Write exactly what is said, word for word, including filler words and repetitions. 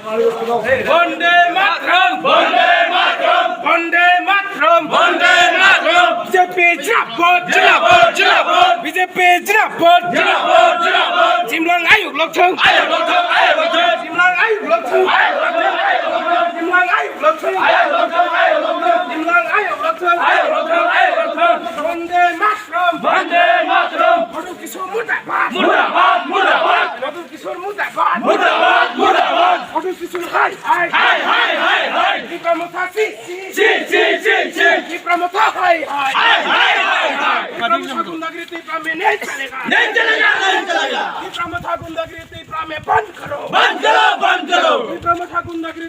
Bonde Mataram! Bonde Mataram! Bonde Mataram! Bonde Mataram! B J P Jinabad! Jinabad! Jinabad! B J P Jinabad! Jinabad! Jinabad! Jimlang ayuk lokthung! Ayuk lokthung! Ayuk lokthung! Jimlang ayuk lokthung! Ayuk lokthung! Jimlang ayuk lokthung! Ayuk lokthung! Jimlang ayuk lokthung! Ayuk lokthung! Ayuk lokthung! Bonde Mataram! Bonde Mataram! Madhu Kishore murdabad! Murdabad! Murdabad! Madhu Kishore murdabad! Murdabad! Murdabad! Madhu Kishore hai hai! Hai hai hai hai! Tipra Motha si si! Si si si si! Tipra Motha hai hai! Hai hai hai hai! Tipra Motha gundagiri Tipra mein nahi chalega! Nahi chalega! Nahi chalega! Tipra Motha gundagiri Tipra mein bandh karo! Bandh karo! Bandh karo! Tipra Motha gundagiri